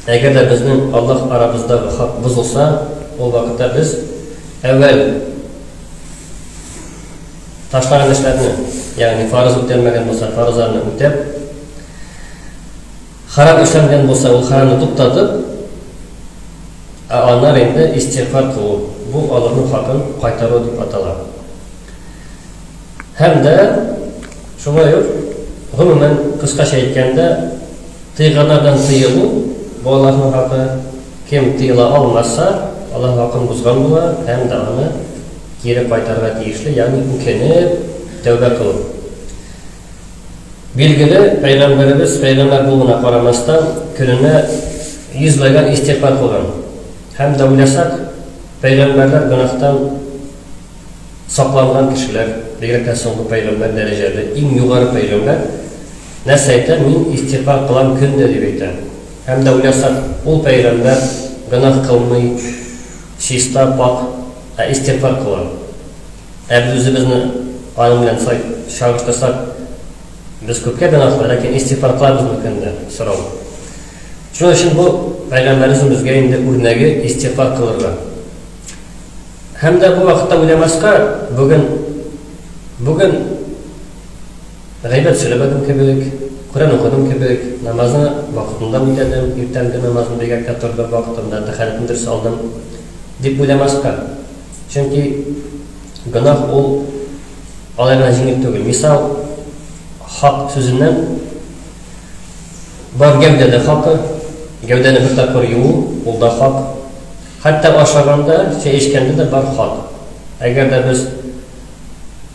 Әгәр дә безнең Аллаһ арабыздагы хак бозылса, ул вакытта без әүвәл ташлаган эшләрне, ягъни фарыз үтәлмәгән булса, фарызларны үтәп, харам эшләнгән булса, ул харамны туктатып, ә аннары инде истигъфар кылу, бу Аллаһның хакын кайтару дип атала. Һәм дә шулай ук, гомумән, кыскача әйткәндә, тыйганнардан тыелу, бу Аллаһның хакы, кем тыела алмаса, Аллаһ хакын бозган була һәм дә аны кире кайтарырга тиешле, ягъни үкенеп, тәүбә кылу. Билгеле, пәйгамбәребез пәйгамбәр булуына карамастан, көненә йөзләгән истигъфар кылган. Һәм дә уйласак, пәйгамбәрләр гөнаһтан сакланган кешеләр, бигрәк тә соңгы пәйгамбәр дәрәҗәле, иң югары пәйгамбәр нәрсә әйтә? Мин истигъфар кылам көн дә дип әйтә. Һәм дә уйласак, ул пәйгамбәр гөнаһ кылмый, чиста, пакь, ә истигъфар кыла. Ә без үзебезне аның белән чагыштырсак, без күпкә гөнаһлы, ләкин истигъфар кылабызмы көн дә? Сорау. Шуның өчен бу пәйгамбәребезнең безгә инде үрнәге истигъфар кылырга. Һәм дә бу вакытта уйламаска, бүген бүген гайбәт сөйләмәдем кебек, Коръән укыдым кебек, намазны вакытында үтәдем, иртәнге намазны бигрәк тә тордым вакытында, тәһарәтне дөрес алдым дип уйламаска. Чөнки гөнаһ ул алай гына җиңел түгел. Мисал, хак сүзеннән бар гәүдә дә хакы, гәүдәне бер тапкыр юу, ул да хак. Хәтта ашаганда, чәй эчкәндә дә бар хак. Әгәр дә без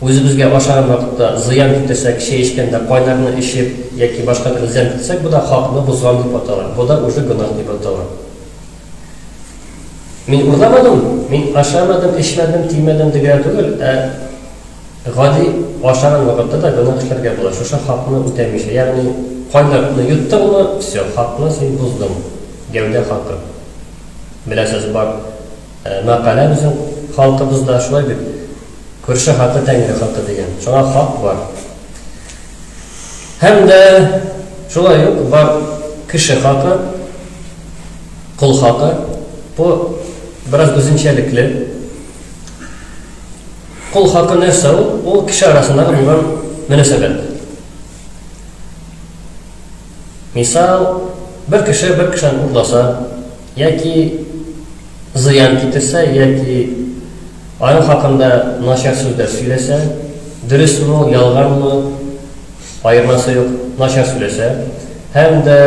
үзебезгә ашаган вакытта зыян китерсәк, чәй эчкәндә кайнарны эчеп яки башка төрле зыян китерсәк, бу да хакны бозган дип атала. Бу да уже гөнаһ дип атала. Мин урламадым, мин ашамадым, эчмәдем, тимәдем дигән түгел, ә гади ашаган вакытта да гөнаһ эшләргә була. Шушы хакны үтәмичә, ягъни кайнарны йоттыңмы, все, хакны син боздың. Гәүдә хакы. Беләсез, бар мәкалә безнең халкыбызда шулай бит. Күрше хакы тәңре хакы дигән. Шуңа хак бар. Һәм дә шулай ук бар кеше хакы, кол хакы. Бу бераз үзенчәлекле. Кол хакы нәрсә ул? Ул кеше арасындагы булган мөнәсәбәт. Мисал, бер кеше бер кешедән урласа, яки зыян китерсә, яки аның хакында начар сүзләр сөйләсә, дөресме ул, ялганмы, аермасы юк, начар сөйләсә, һәм дә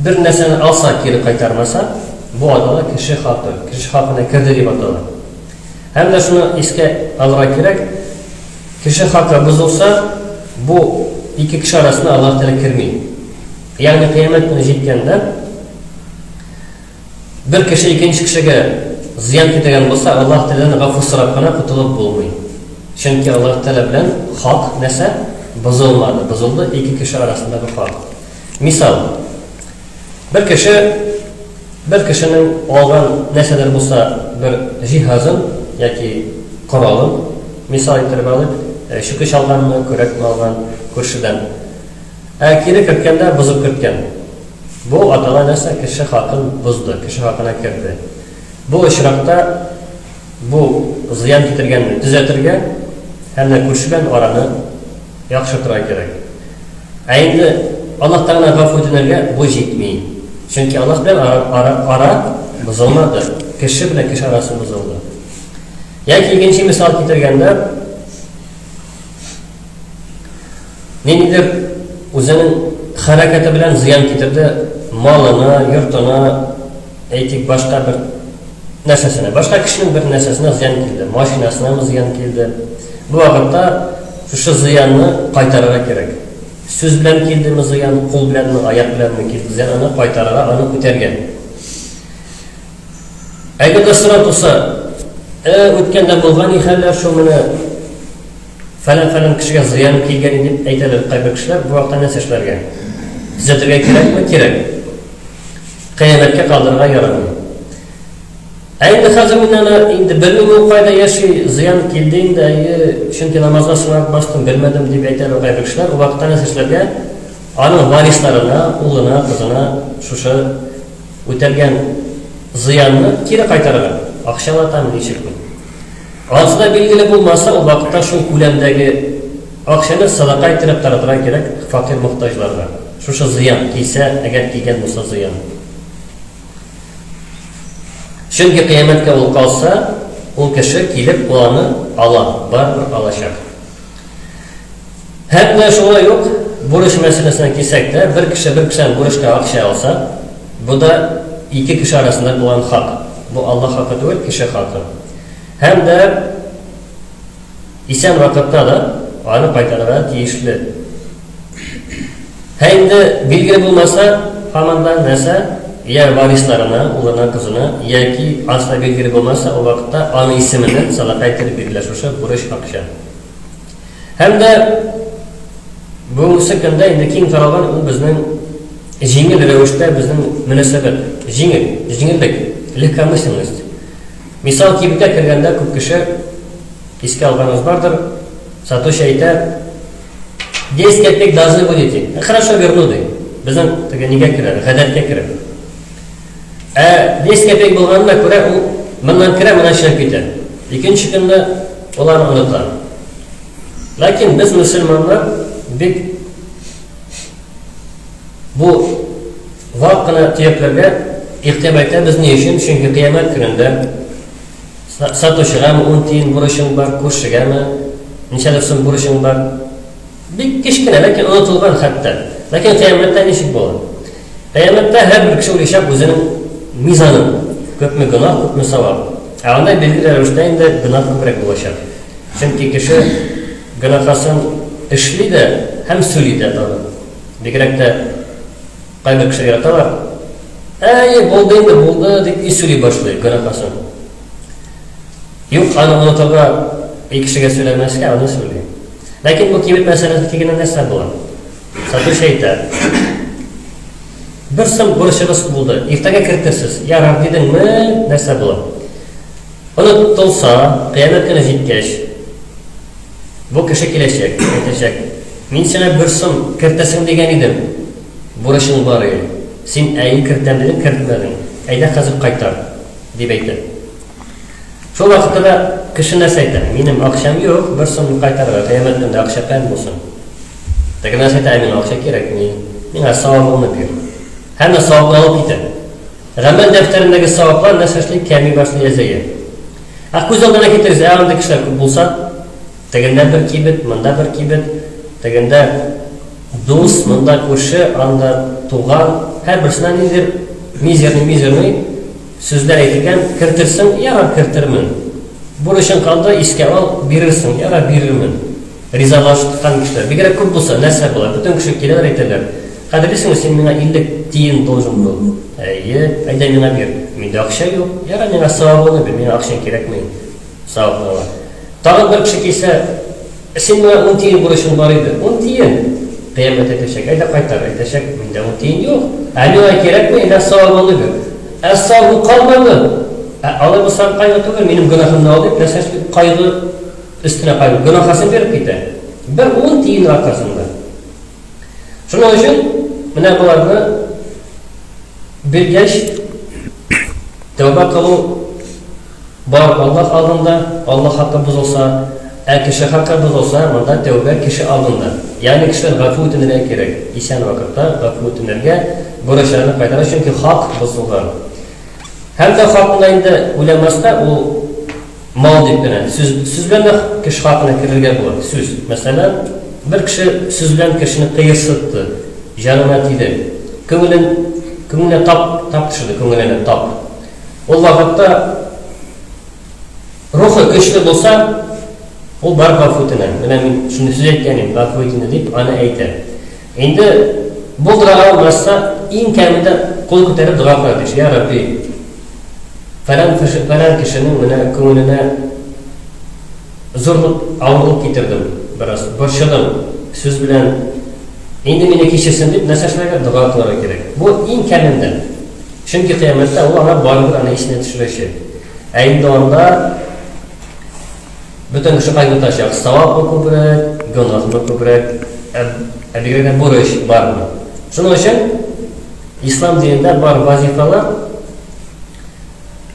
бер нәрсәне алса, кире кайтармаса, бу атала кеше хакы, кеше хакына керде дип атала. Һәм дә шуны искә алырга кирәк, кеше хакы бозылса, бу ике кеше арасына Аллаһ Тәгалә керми. Ягъни кыямәт көне җиткәндә бер кеше икенче кешегә зыян китергән булса, Аллаһ Тәгаләдән гафу сорап кына котылып булмый. Чөнки Аллаһ Тәгалә белән хак нәрсә? Бозылмады. Бозылды ике кеше арасындагы хак. Мисал, бер кеше бер кешенең алган нәрсәдер булса, бер җиһазын яки коралын, мисал иттереп алыйк, чүкеч алганмы, көрәкме алган күршедән. Ә кире керткәндә бозып керткән. Бу атала нәрсә? Кеше хакын бозды, кеше хакына керде. Бу очракта бу зыян китергәнне төзәтергә һәм дә күрше белән араны яхшыртырга кирәк. Ә инде Аллаһтан гына гафу үтенергә бу җитми. Чөнки Аллаһ белән ара, ара, ара бозылмады. Кеше белән кеше арасы бозылды. Яки икенче мисал китергәндә, ниндидер үзенең хәрәкәте белән зыян китерде малына, йортына, әйтик, башка бер нәрсәсенә, башка кешенең бер нәрсәсенә зыян килде, машинасынамы зыян килде. Бу вакытта шушы зыянны кайтарырга кирәк. Сүз белән килдеме зыян, кул беләнме, аяк беләнме килде зыян, аны кайтарырга, аны үтәргә. Әгәр дә сорау туса, үткәндә булган хәлләр шул менә фәлән-фәлән кешегә зыян килгән дип әйтәләр кайбер кешеләр, бу вакытта нәрсә эшләргә? Төзәтергә кирәкме? Кирәк. Кыямәткә калдырырга ярамый. Ә инде хәзер мин аны инде белмим ул кайда яши, зыян килде инде, әйе, чөнки намазга соңрак бастым, белмәдем дип әйтәләр кайбер кешеләр. Ул вакытта нәрсә эшләргә? Аның варисларына, улына, кызына шушы Үтәлгән зыянны кире кайтарырга, акчалатамы, ничекме. Ансы да билгеле булмаса, ул вакытта шул күләмдәге акчаны садака иттереп таратырга кирәк факир мохтаҗларга. Шушы зыян килсә, әгәр килгән булса зыян. Чөнки кыямәткә ул калса, ул кеше килеп ул аны ала, барыбер алачак. Һәм дә шулай ук бурыч мәсьәләсенә килсәк тә, бер кеше бер кешедән бурычка акча алса, бу да ике кеше арасында булган хак. Бу Аллаһ хакы түгел, кеше хакы. Һәм дә исән вакытта да аны кайтарырга тиешле. Һәм инде билгеле булмаса, һаман да нәрсә, я варисларына, улына, кызына, яки асла билгеле булмаса, ул вакытта аның исеменнән садака иттереп бирелә шушы бурыч акча. Һәм дә бүгенге көндә инде киң таралган ул безнең җиңел рәвештә безнең мөнәсәбәт, җиңел, җиңеллек, легкомысленность. Мисал, кибеткә кергәндә күп кеше искә алганыгыз бардыр, сатучы әйтә, 10 копеек должны будете. Хорошо, верну, ди. Безнең теге нигә керә, гадәткә керә. Ә 10 копеек булганына күрә ул моннан керә, моннан чыгып китә. Икенче көнне ул аны оныта. Ләкин без мөселманнар бик бу вак кына төякләргә игътибар итәбез. Ни өчен? Чөнки кыямәт көнендә сатучыгамы 10 тиен бурычың бар, күршегәме ничәдер сум бурычың бар. Бик кечкенә, ләкин онытылган хәтта. Ләкин кыямәттә ничек була? Кыямәттә һәрбер кеше уйлыйчак үзенең мизанын. Күпме гөнаһ, күпме савап. Ә анда билгеле рәвештә инде гөнаһ күбрәк булачак. Чөнки кеше гөнаһасын эшли дә һәм сөйли дә тагын. Бигрәк тә кайбер кешеләр яраталар. Әй, булды инде, булды, дип и сөйли башлый гөнаһасын. Юк, аны онытырга, и кешегә сөйләмәскә, аны сөйли. Ләкин бу кибет мәсьәләсе килгәндә нәрсә була? Сатучы әйтә. Бер сум бурычыгыз булды, иртәгә кертерсез. Ярар дидеңме, нәрсә була? Онытылса, кыямәт көне җиткәч, бу кеше киләчәк, әйтәчәк, мин сиңа бер сум кертерсең дигән идем, бурычың бар иде. Син әйе кертәм дидең, кертмәдең. Әйдә хәзер кайтар, дип әйтә. Шул вакытта да кеше нәрсә әйтә? Минем акчам юк, бер сум кайтарырга, кыямәт көнендә акча каян булсын? Теге нәрсә әйтә, ә миңа акча кирәкми, миңа савабыңны бир. Һәм дә савапны алып китә. Гамәл дәфтәрендәге саваплар нәрсә эшли? Кәми башлый, әзәя. Ә күз алдына китерегез, ә андый кешеләр күп булса, тегендә бер кибет, монда бер кибет, тегендә дус, монда күрше, анда туган, һәрберсенә ниндидер мизерный-мизерный сүзләр әйтелгән, кертерсең, ярар, кертермен. Бурычың калды, искә ал, бирерсең, ярар, бирермен. Ризалашкан кешеләр. Бигрәк күп булса, нәрсә була? Бөтен кеше киләләр, әйтәләр. Кадерлисеңме, син миңа 50 тиен должен был. Әйе, әйдә миңа бир. Миндә акча юк. Ярар, миңа савабыңны бир, миңа акчаң кирәкми. Савабны ала. Тагын бер кеше килсә, син миңа 10 тиен бурычың бар иде. 10 тиен. Кыямәт әйтәчәк, әйдә кайтар. Әйтәчәк, миндә 10 тиен юк. Ә миңа кирәкми, әйдә савабыңны бир. Ә савабы калмады. Ә алай булса кайгы түгел, минем гөнаһымны ал дип, нәрсә эшли? Кайгы өстенә кайгы, гөнаһасын биреп китә. Бер 10 тиен аркасында. Шуның өчен менә боларны белгәч, тәүбә кылу бар Аллаһ алдында, Аллаһ хакы бозылса, ә кеше хакы бозылса, монда тәүбә кеше алдында. Ягъни кешедән гафу үтенергә кирәк. Исән вакытта гафу үтенергә, бурычларны кайтарырга, чөнки хак бозылган. Һәм дә хакында инде уйламаска, ул мал дип кенә. Сүз, сүз белән дә кеше хакына керергә була. Сүз. Мәсәлән, бер кеше сүз белән кешене кыерсытты, җанына тиде. Күңелен, күңеленә тап, тап төшерде, күңеленә тап. Ул вакытта рухы көчле булса, ул бар гафу үтенә. Менә мин шундый сүз әйткән идем, гафу ит инде дип аны әйтә. Инде булдыра алмаса, иң кәмендә кул күтәреп дога кылырга тиеш. Я Рабби, фәлән кеше, фәлән кешенең менә күңеленә зурлык, авырлык китердем, бераз борчыдым сүз белән. Инде мине кичерсен дип нәрсә эшләргә? Дога кылырга кирәк. Бу иң кәмендә. Чөнки кыямәттә ул аңа барыбер аны исенә төшерәчәк. Ә инде анда бөтен кеше кайгыртачак, савапмы күбрәк, гөнаһмы күбрәк, ә бигрәк тә бурыч бармы. Шуның өчен Ислам динендә бар вазифалар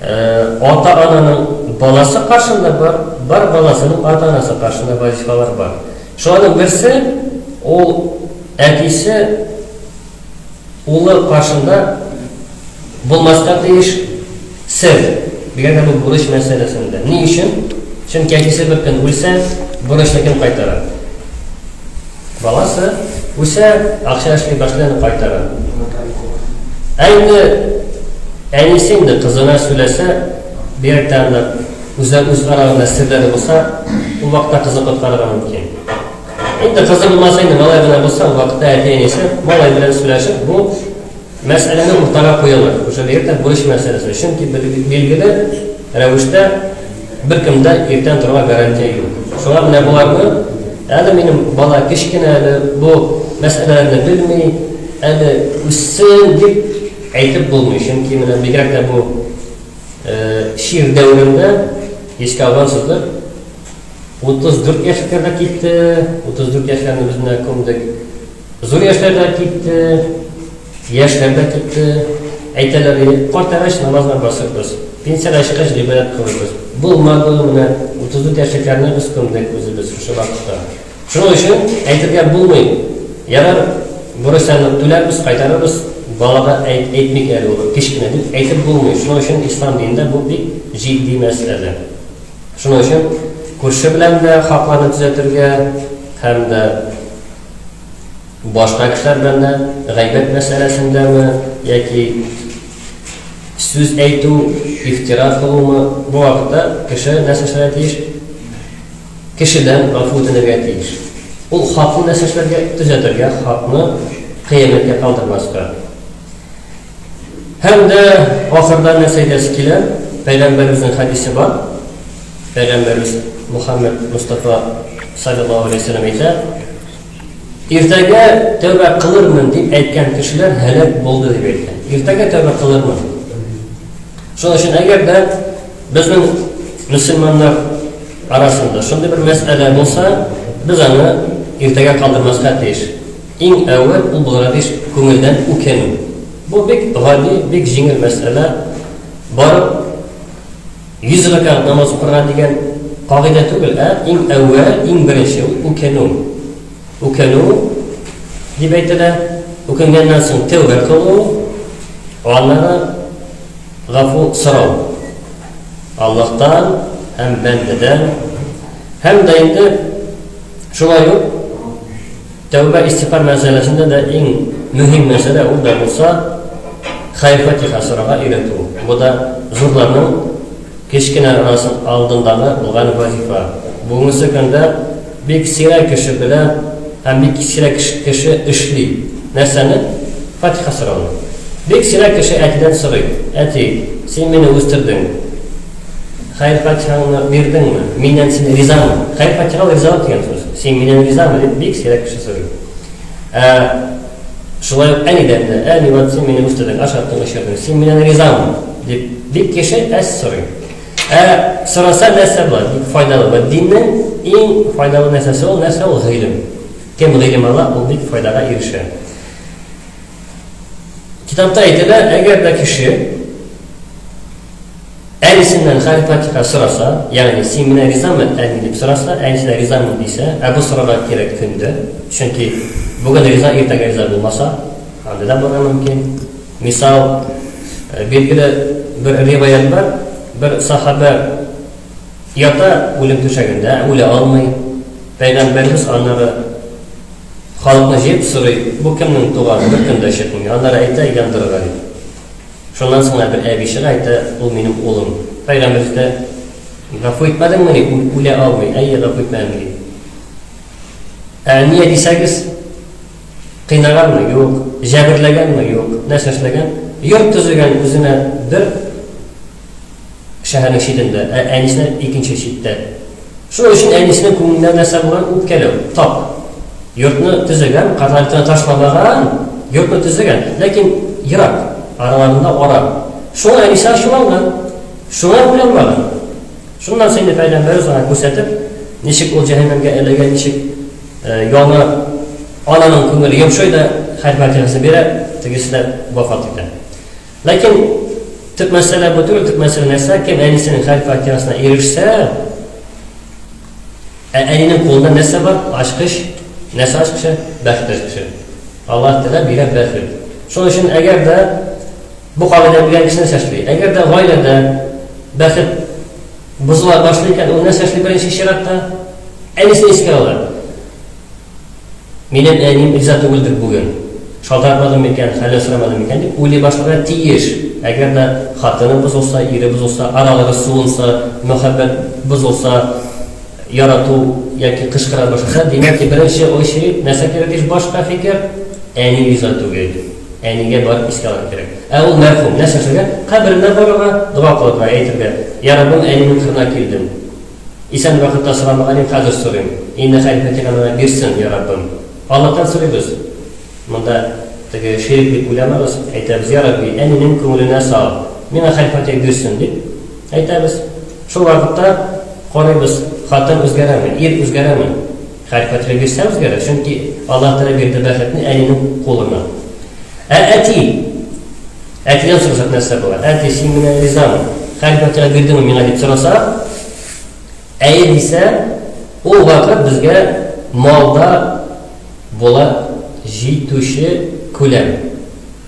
ата-ананың баласы каршында бар, бар баласының ата-анасы каршында вазифалар бар. Шуларның берсе ул әтисе улы каршында булмаска тиеш сер. Бигрәк тә бу бурыч мәсьәләсендә. Ни өчен? Чөнки әтисе бер көн үлсә, бурычны кем кайтара? Баласы үсә, акча эшли башлый, аны кайтара. Ә инде әнисе инде кызына сөйләсә, бигрәк тә анда үзләр үз араларында серләре булса, ул вакытта кызы коткарырга мөмкин. Инде кызы булмаса, инде малай гына булса, ул вакытта әти-әнисе малай белән сөйләшеп, бу мәсьәләне уртага куялар. Уже бигрәк тә бурыч мәсьәләсе. Чөнки билгеле рәвештә беркемдә иртән торырга гарантия юк. Шуңа менә боларны әле минем бала кечкенә әле бу мәсьәләләрне белми, әле үссен дип әйтеп булмый. Чөнки менә бигрәк тә бу чир дәверендә искә алгансыздыр, 34 яшьләр дә китте, 34 яшьләрне без менә күмдек. Зур яшьләр дә китте, яшьләр дә китте. Әйтәләр, картайгач намазга басырбыз, пенсиягә чыккач гыйбадәт кылырбыз. Булмады, менә 34 яшьлекләрне без күмдек үзебез шушы вакытта. Шуның өчен әйтергә булмый. Ярар, бурычларны түләрбез, кайтарырбыз, балага әйт, әйтмик әле ул кечкенә дип әйтеп булмый. Шуның өчен ислам динендә бу бик җитди мәсьәлә. Шуның өчен күрше белән дә хакларны төзәтергә һәм дә башка кешеләр белән дә гайбәт мәсьәләсендәме яки сүз әйтү, ифтира кылумы, бу вакытта кеше нәрсә эшләргә тиеш? Кешедән гафу үтенергә тиеш. Ул хакны нәрсә эшләргә? Төзәтергә, хакны кыямәткә калдырмаска. Һәм дә ахырда нәрсә әйтәсе килә? Пәйгамбәребезнең хәдисе бар. Пәйгамбәребез Мухаммед Мустафа саллаллаһу алейһи вәсәлләм әйтә, Иртәгә тәүбә кылырмын дип әйткән кешеләр һәлак булды дип әйткән. Иртәгә тәүбә кылырмын. Шуның өчен әгәр дә безнең мөселманнар арасында шундый бер мәсьәлә булса, без аны иртәгә калдырмаска тиеш. Иң әүвәл ул булырга тиеш күңелдән үкенү. Бу бик гади, бик җиңел мәсьәлә. Барып 100 рәкәгать намаз укырга дигән кагыйдә түгел, ә иң әүвәл, иң беренче ул үкенү. Үкенү дип әйтелә. Үкенгәннән соң тәүбә кылу, аннары гафу сорау. Аллаһтан һәм бәндәдән. Һәм дә инде шулай ук тәүбә истигъфар мәсьәләсендә дә иң мөһим мәсьәлә ул да булса хәер-фатиха сорарга өйрәтү. Бу да зурларның кечкенә алдындагы булган вазифа. Бүгенге көндә бик сирәк кеше белә һәм бик сирәк кеше эшли. Нәрсәне? Фатиха сорауны. Бик сирәк кеше әтидән сорый. Әти, син мине үстердең. Хәер-фатихаңны бирдеңме? Миннән син ризамы? Хәер-фатиха ул ризалык дигән сүз. Син миннән ризамы дип бик сирәк кеше сорый. Ә шулай ук әнидән дә, әни, вот син мине үстердең, ашаттың, эчердең, син миннән ризамы? Дип бик кеше әз сорый. Ә сораса нәрсә була? Бик файдалы. Вә диннең иң файдалы нәрсәсе ул нәрсә ул? Гыйлем. Кем гыйлем ала, ул бик файдага ирешә. Китапта әйтелә, әгәр дә кеше әнисеннән хәер-фатиха сораса, ягъни син менә ризамы, әни дип сораса, әнисе дә ризамын дисә, ә бу сорарга кирәк көндә, чөнки бүген риза, иртәгә риза булмаса, андый да булырга мөмкин. Мисал, билгеле бер риваять бар, бер сахабә ята үлем түшәгендә, үлә алмый. Пәйгамбәребез аннары халыкны җыеп сорый, бу кемнең туганы, беркем дә чыкмый. Аннары әйтә, яндырырга дип. Шуннан соң бер әби чыга, әйтә, ул минем улым. Пәйгамбәребез әйтә, гафу итмәдеңмени, үлә алмый. Әйе, гафу итмәдем, ди. Ә ния дисәгез, кыйнаганмы? Юк. Җәберләгәнме? Юк. Нәрсә эшләгән? Йорт төзегән үзенә бер шәһәрнең читендә, ә әнисенә икенче читтә. Шуның өчен әнисенең күңелендә нәрсә булган? Үпкәләү, тап. Йортны төзегән, картларны ташламаган, йортны төзегән, ләкин ерак, араларында ара. Шуңа әнисе ачуланган, шуңа үлә алмаган. Шуннан соң инде пәйгамбәребез аңа күрсәтеп, ничек ул җәһәннәмгә эләгә, ничек яңа ананың күңеле йомшый да, хәер фатихасын бирә, тегесе дә вафат итә. Ләкин төп мәсьәлә бу түгел, төп мәсьәлә нәрсә? Кем әнисенең хәер фатихасына ирешсә, ә әнинең кулында нәрсә бар? Ачкыч. Нәрсә ачкычы? Бәхет ачкычы. Аллаһ Тәгалә бирә бәхет. Шуның өчен әгәр дә бу кагыйдә белгән кеше нәрсә эшли? Әгәр дә гаиләдә бәхет бозыла башлый икән, ул нәрсә эшли беренче чиратта? Әнисен искә ала. Минем әнием риза түгелдер бүген. Шалтыратмадым микән, хәлен сорамадым микән дип уйлый башларга тиеш. Әгәр дә хатыны бозылса, ире бозылса, аралары суынса, мәхәббәт бозылса, ярату яки кычкыра башласа, димәк ки, беренче очередь нәрсә кирәк тиеш башка фикер? Әни риза түгел. Әнигә барып искә алырга кирәк. Ә ул мәрхүм, нәрсә эшләргә? Каберенә барырга, дога кылырга, әйтергә: Я Раббым, әнинең кырына килдем. Исән вакытта сорамаган идем, хәзер сорыйм. Инде хәер-фатиха миңа бирсен, я Раббым. Аллаһтан сорыйбыз. Монда теге ширек дип уйламагыз, әйтәбез, я Рабби, әнинең күңеленә сал, миңа хәер-фатиха бирсен, дип әйтәбез. Шул вакытта карыйбыз, хатын үзгәрәме, ир үзгәрәме? Хәер-фатиха бирсә үзгәрә, чөнки Аллаһ Тәгалә бирде бәхетне әнинең кулына. Ә әти, Әтидән сорасак нәрсә була? Әти, син менә ризамы? Хәер-фатиха бирдеңме миңа дип сорасак, әйе дисә, ул вакыт безгә малда була җитүче күләм.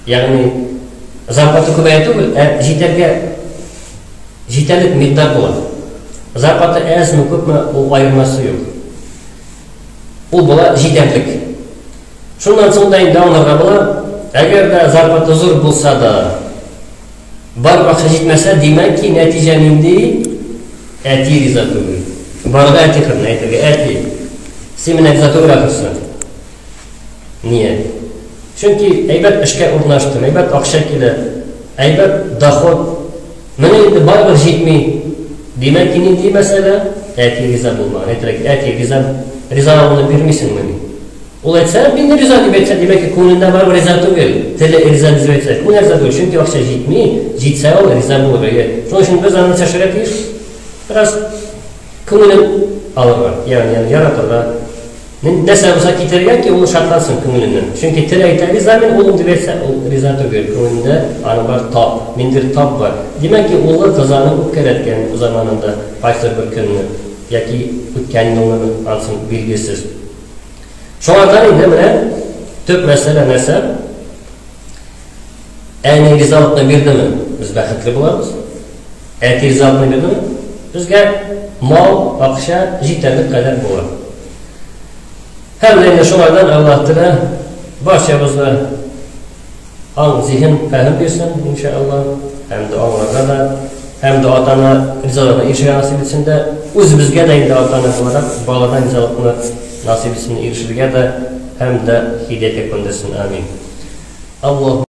Ягъни зарплата күбәя түгел, ә җитәргә җитәрлек микъдар була. Зарплата әзме, күпме, ул аермасы юк. Ул була җитәрлек. Шуннан соң да инде аңларга була, әгәр дә зарплата зур булса да, бар акча җитмәсә, димәк ки, нәтиҗә нинди? Әти риза түгел. Барырга әти кырына әйтергә, әти, син менә риза түгел ахрысы. Ния? Чөнки әйбәт эшкә урнаштым, әйбәт акча килә, әйбәт доход. Менә инде барыбер җитми. Димәк ки, нинди мәсьәлә? Әти риза булмаган. Әйтергә, әти, риза, ризалыгыңны бирмисеңмени? Ул әйтсә, мин риза дип әйтсә, димәк ки, күңелендә барыбер риза түгел. Теле риза дип әйтсә, күңеле риза түгел, чөнки акча җитми, җитсә ул риза булыр иде. Шуның өчен без аны чәчәргә тиеш. Бераз күңелен алырга, ягъни аны яратырга. Нәрсә булса китерергә ки, ул шатлансын күңеленнән. Чөнки тел әйтә, риза мин, улым дип әйтсә, ул риза түгел. Күңелендә аның бар тап, ниндидер тап бар. Димәк ки, улы кызы аны үпкәләткән заманында, кайсыдыр бер көнне яки үткән елны, ансын билгесез. Шуңардан инде менә төп мәсьәлә нәрсә? Әни ризалыкны бирдеме, без бәхетле булабыз. Әти ризалыкны бирдеме, безгә мал, акча җитәрлек кадәр була. Һәм инде шуңардан Аллаһ Тәгалә барчабызга Аң, зиһен, фәһем бирсен, иншәалла, һәм дә аңларга да, һәм дә ата-ана ризалыгына ирешергә насыйп итсен дә, үзебезгә дә инде ата-ана буларак баладан ризалыкны насыйп итсен ирешергә дә, һәм дә һидаяткә күндерсен. Амин. Аллаһу.